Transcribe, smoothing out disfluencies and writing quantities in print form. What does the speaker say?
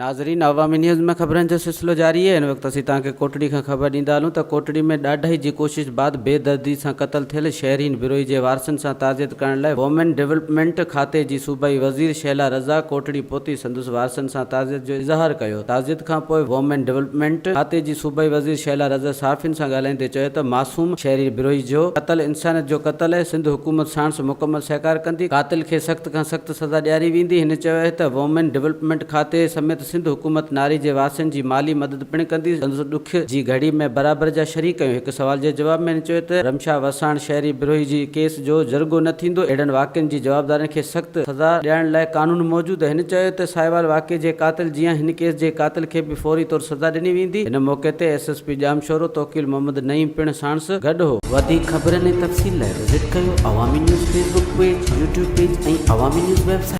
ناظرين عوامي نيوز ۾ خبرن جو سلسلو جاري آهي هن وقت اسين توهان کي ڪوٽڙي کان خبر ڏيندا هلون ته ڪوٽڙي ۾ ڏاڍائي جي ڪوشش بعد بي دردي سان قتل ٿيل شهرين بروهي جي وارثن سان تعزيت ڪرڻ لاء وومين ڊولپمينٽ کاتي جي صوبائي وزير شهلا رضا ڪوٽڙي پهتي سندس وارثن سان تعزيت جو اظهار ڪيو تعزيت کان پوء وومين ڊولپمينٽ کاتي جي صوبائي وزير شهلا رضا صحافين سان ڳالهائيندي چيو ته معصوم شهري بروهي جو قتل انسانيت جو قتل آهي سنڌ حڪومت ساڻس مڪمل سهڪار ڪندي قاتل کي سخت کان سخت سزا ڏياري ويندي. هن چيو آهي ته وومين ڊولپمينٽ کاتي سميت سنڌ حڪومت ناري جي واسين جي مالي مدد پڻ ڪندي، سندس ڏک جي گهڙي ۾ برابر جا شريڪ آهيون. هڪ سوال جي جواب ۾ هن چيو ته رمشا وساڻ شهري بروهي جي ڪيس جو جرڳو نه ٿيندو، اهڙن واقعن جي جوابدارن کي سخت سزا ڏيارڻ لاء قانون موجود آهي. هن چيو ته ساهيوال واقعي جي قاتل جيان هن ڪيس جي قاتل کي به فوري طور سزا ڏني ويندي. هن موقعي تي S S P Jamshoro Tauqeel Muhammad Naeem پڻ ساڻس گڏ هو. وڌيڪ خبرن ۽ تفصيل لاء وزٽ ڪيو Awami news Facebook page, YouTube page ۽ Awami news website.